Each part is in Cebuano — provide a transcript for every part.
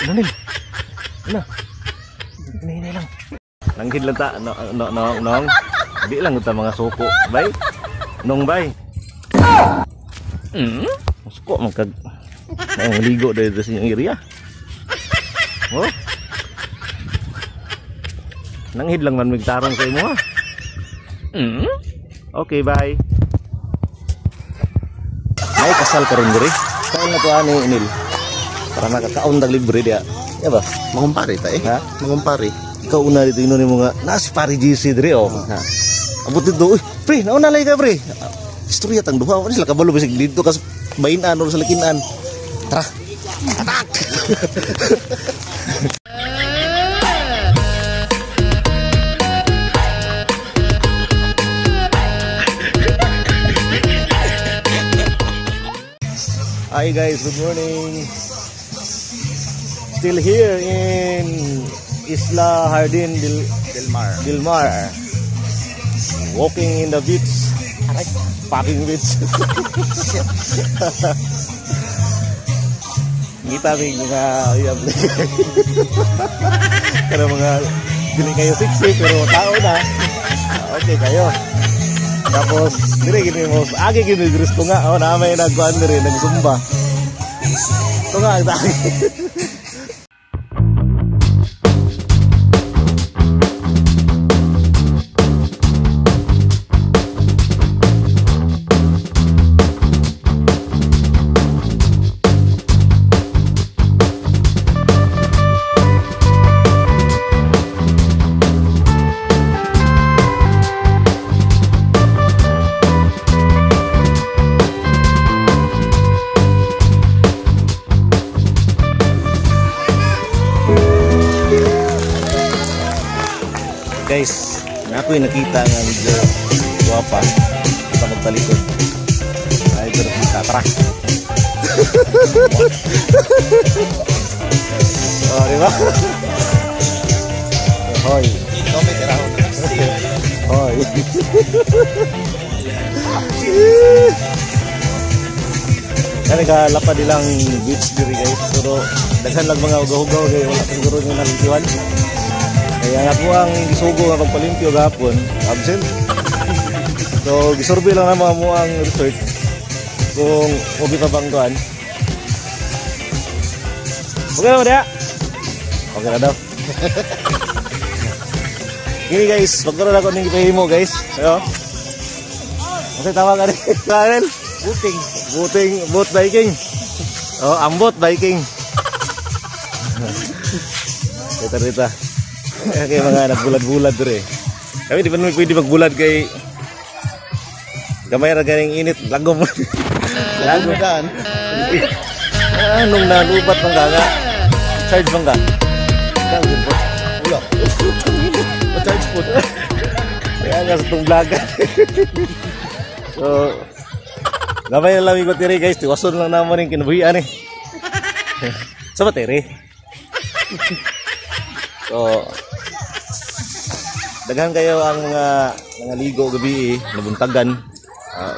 Ano nil? Ano? Hinay lang. Langhid lang ta, no, no, no, nong. Di lang ta mga suko, bay. Nong bay. Hmm? Suko man kag ang ligo dito sa inyong area. Oh. Nanghid lang man migtarong sa imo ha. Hmm? Okay, bye. May kasal karon diri. Kaon na to ani Nil. Para makakaon tag libre dia. Ya ba? Mangumpare ta eh. Ha? Mangumpare. Ikaw una dito ino nimo nga na si Pare GC diri oh. Ha. Abot dito, uy, pre, nauna lay ka pre. Istorya tang duha, wala sila kabalo bisig dito kas bayin-an or sa lakinan. Tara. Attack. Hi guys, good morning. Still here in Isla Jardin del Mar. Del Mar. Walking in the beach. Fucking beach. Ngita mi mga uyab. Pero mga dili kayo sexy pero tao na. Okay kayo. Tapos dire gini mo, agi gini diri sa tunga, oh na may nagkuan dire nagsumba. Tunga ang dami. Guys, na ako'y nakita nga medyo guwapa sa magtalikod. Ay, pero kita, tara. Oh, di ba? Hoy. Hoy. Kani ka lapad ilang beach diri guys, pero daghan lang mga hugaw-hugaw kay wala siguro nga nalimpiwan. Kaya nga po ang gisugo nga pagpalimpyo gahapon, absent. So, gisurvey lang na mga mo ang resort kung okay pa bang kuan. Okay na ba diya? Okay na daw. Gini guys, pagkaroon ako ng ipahimo guys. Ayo. Kasi tawag ka rin. Kael? Booting. Booting, boat biking. Oh, ambot biking. Kita rita. Kaya mga nagbulad-bulad dire. Kami di ba naman pwede magbulad kay gamay ra ganing init, lagom. Lagom daan. Anong nalubat man ka nga? Charge man ka? Charge po. Wala. Charge po. Kaya nga sa itong vlogan. So, gamay na lang yung battery guys. Tiwason lang naman yung kinabuhian eh. Sa battery. So, daghan kayo ang mga ligo gabi eh, nabuntagan.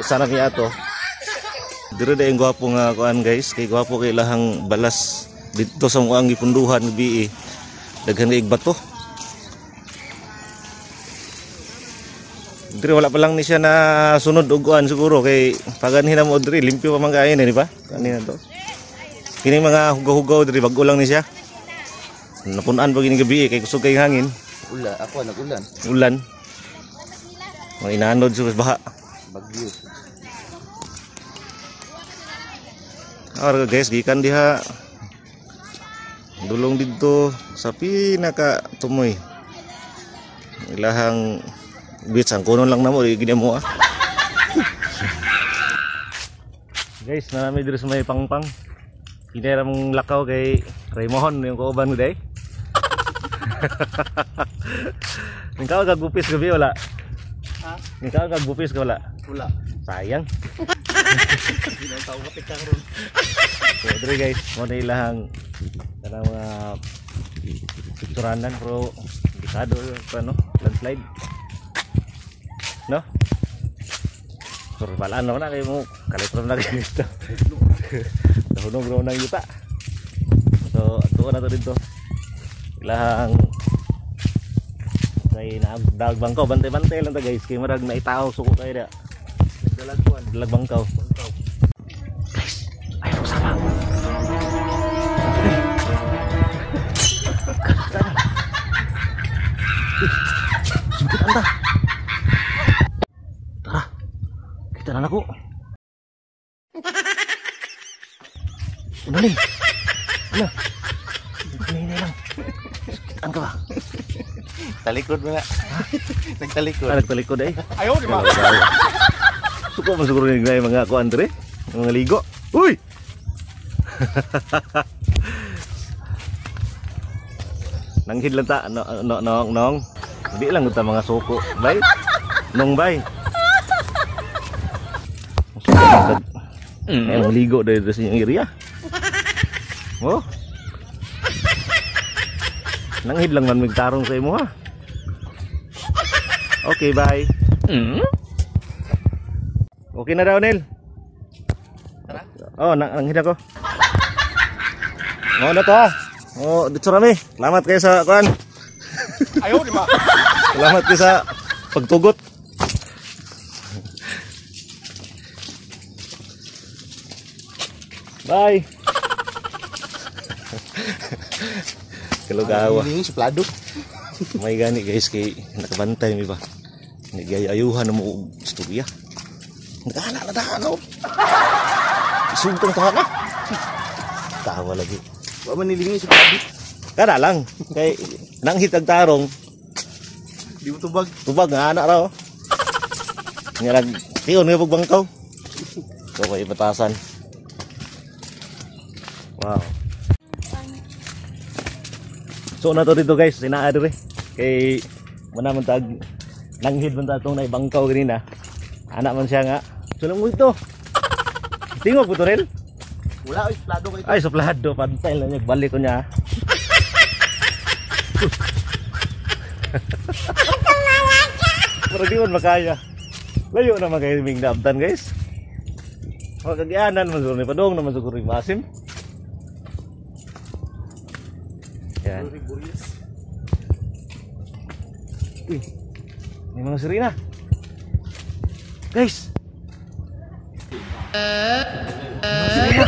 Isa na niya ato. Dire na yung gwapo nga kuan guys, kay gwapo kay ilahang balas dito sa muang gipunduhan gabi eh. Daghan kay bato. Dire wala pa lang ni siya na sunod og kuan siguro kay paganhin na mo dire limpyo pa man kaayo ni, di ba? Kanin na to. Kini mga hugaw-hugaw dire bag-o lang ni siya. Napunan pa gini gabi eh, kay kusog kay hangin. Ula, ako nagulan. Ulan. Mga inanod sa baha. Bagyo. Arga guys, gikan diha. Dulong didto sa pinaka tumoy. Ilahang beach ang kunon lang namo gini mo ah. Guys, nami diri sa may pangpang. Kinera mong lakaw kay Raymohon yung kauban ko day. Ikaw kag-bupis gabi wala? Ha? Ikaw kag-bupis ka wala? Wala. Sayang. Hindi na tao kapit ka ron. So diri guys, mo na ilahang kanang mga pikturanan pero delikado pa no, landslide. No? Pero balaan na kayo mo, kalitron na kayo dito. Nahunog raw ng yuta. So atuon na to dito. Ilahang kay naagdag bangkaw, bantay-bantay lang ta guys kay murag naitaw suko kay da. Nagdalagwan. Dalag bangkaw. Bangkaw. Guys, ayaw sama. Sumikit anta. Tara. Kita na nako. Unali. Ano? Hinay lang. Kitaan ka ba? Talikod mo na. Nagtalikod. Ah, nagtalikod eh. Ayaw, di ba? Suko man siguro ni mga kuan dre, mga ligo. Uy! Nanghid lang ta, no, no, nong, nong. Hindi lang ta mga suko. Bay. Nong bay. Ay, mga ligo dahil sa inyong area. Oh. Nanghid lang man magtarong sa imo ha. Okay, bye. Okay na daw, Nel. Tara. Oh, nanghid ako. Oh, na to ha. Oh, dito rami. Salamat kayo sa kuan. Ayaw, di ba? Salamat kayo sa pagtugot. Bye. Kalugawa. Ini suplado. May gani guys kay nakabantay mi ba. Nagyayayuhan na mo og istorya. Nagana na daan oh. Sugtong ta na. Tawa lagi. Wa man nilingi suplado. Kada lang kay nanghit ang tarong, Di mo tubag. tubag nga ana raw. Nga nag tiyon nga pagbangkaw. So kay batasan. Wow. So na to dito guys, sinaa dire. Kay muna man tag langhid man ta atong naibangkaw ganina. Ana man siya nga. Sulong mo ito. Tingog po to rin. Wala oy, suplado kay. Ay, suplado. Pantay lang niya. Balik ko niya. Pero di man makaya. Layo naman kayo ming naabtan guys. Pagkagianan man siguro ni Padong naman siguro ni Masim. Yan. Uy, may mga sirena. Guys. Mga sirena.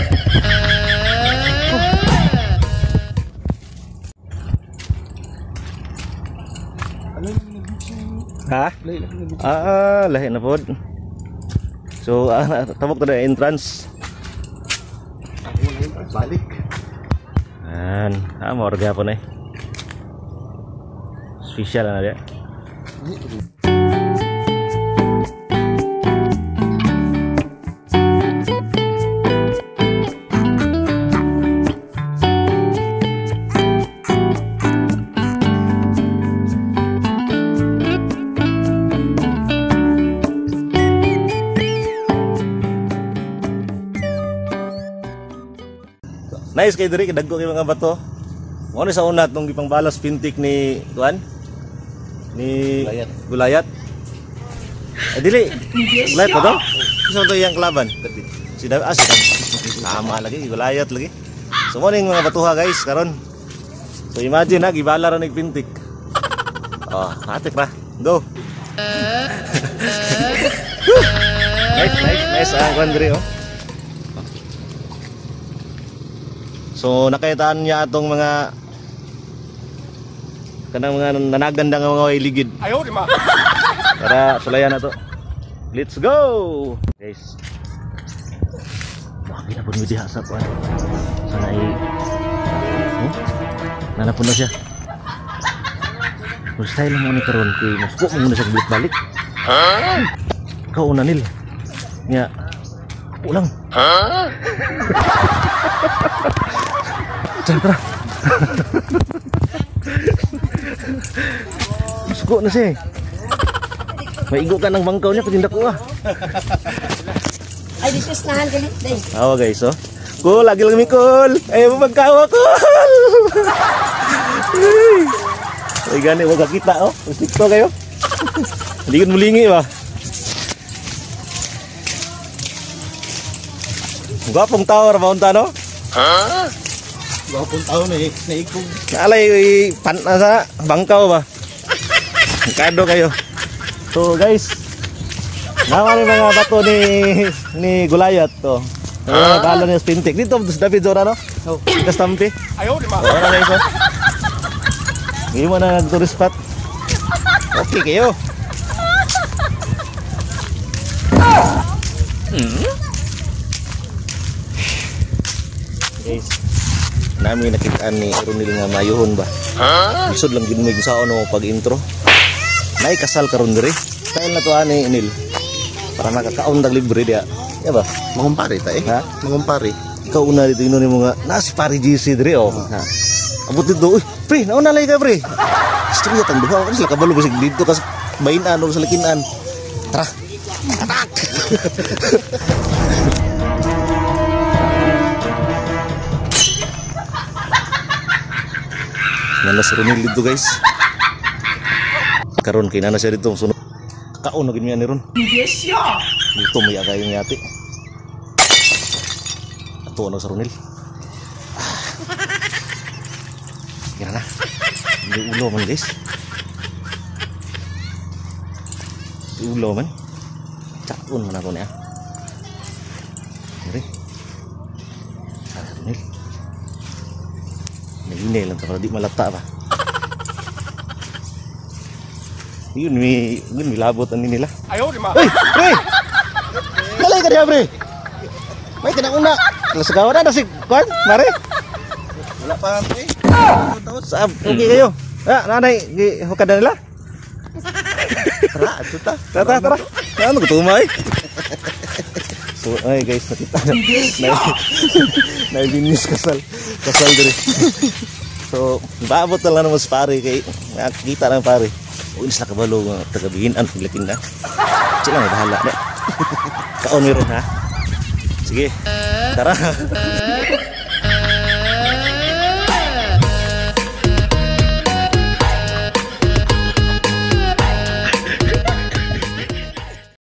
Ha? Ah, lahi na pod. So, tabok na entrance. Balik. An, mo orga po na eh. Special na dia. Nice kay diri dagko kay mga bato. Mo ni sa una tong gipangbalas pintik ni kuan ni Gulayat. Gulayat. Ay dili. Gulayat ba to? Isa to iyang kalaban. David. Si David, si David. Tama lagi Gulayat lagi. So mo ning mga batuha guys karon. So imagine ha gibala ra nig pintik. Oh, atik ra. Go. Nice, nice, nice ang kuan diri oh. So nakaitaan niya atong mga kanang mga nanaganda nga mga iligid. Ayaw di ba? Para sulayan na to. Let's go. Guys. Wagi na pud mi diha sa kuan. Sana i Nanapon na siya. First style mo ni karon kay musuko mo na siya balik-balik. Ha? Ikaw una nil. Nya. Upo lang. Ha? Tara, tara. Suko na siya eh. Maigo ka ng bangkaw niya, patinda ko ah. Ay, dito snahan galit day. Awa guys, oh. Cool, lagi lang mi cool. Ay, mo magkawa cool. Ay, gani, wag ka kita, oh. Sikto kayo. Hindi ko mulingi ba? Gwapong tao, ra ba unta, no? Ha? Gapon taon eh, naikog. Naalay pan na sa bangkaw ba. Kado kayo. So guys, naman yung mga bato ni Goliath to. Huh? Balo ni Spintik. Dito sa David Zora no? Oh. Kastampi. Ayaw, di ba? Wala na guys. Oh. Hindi mo na nag-tourist spot. Okay kayo. Guys, nami nakitaan ni Ronil nga mayuhon ba. Lisod lang gid mo saon mo pag intro. Nay kasal karon diri. Style na to ani Nil. Para makakaon tag libre dia. Ya ba? Mangumpare ta eh. Ha? Mangumpare. Ikaw una dito ino nimo nga na si Pare GC diri oh. Ha. Abot dito, uy, pre, nauna lay ka pre. Istorya tang duha kan sila kabalo bisig dito kas bayinan o sa lakinan. Tara. Attack. Nana si Ronil dito guys. Karon kay nana siya dito sunod. Kaon na gid ni ron. Dito may agay yung yati. Ato na sa Ronil. Kira na. Hindi ulo man guys. Hindi ulo man. Caon man ako niya. Dire. Sa Ronil. Nahinay lang to para di malata ba. Yun may yun may labot ani nila. Ayaw, di ba? Uy, pre! Kalay ka diha, pre. May tinang una. Alas gawa na si Kwan, mare. Wala pa pre. Saab, okay kayo. Ah, nanay, gi hukad na nila. Tara, ato ta. Tara, tara, tara. Ano gusto eh? So, ay guys, nakita na. Naibinis kasal. Kasal diri. So, baabot na lang naman sa pare kay nakikita lang pare. Uy, sila kabalo nga tagabihinan paglakin na. Sila nga bahala na. Kaon meron ha. Sige. Tara.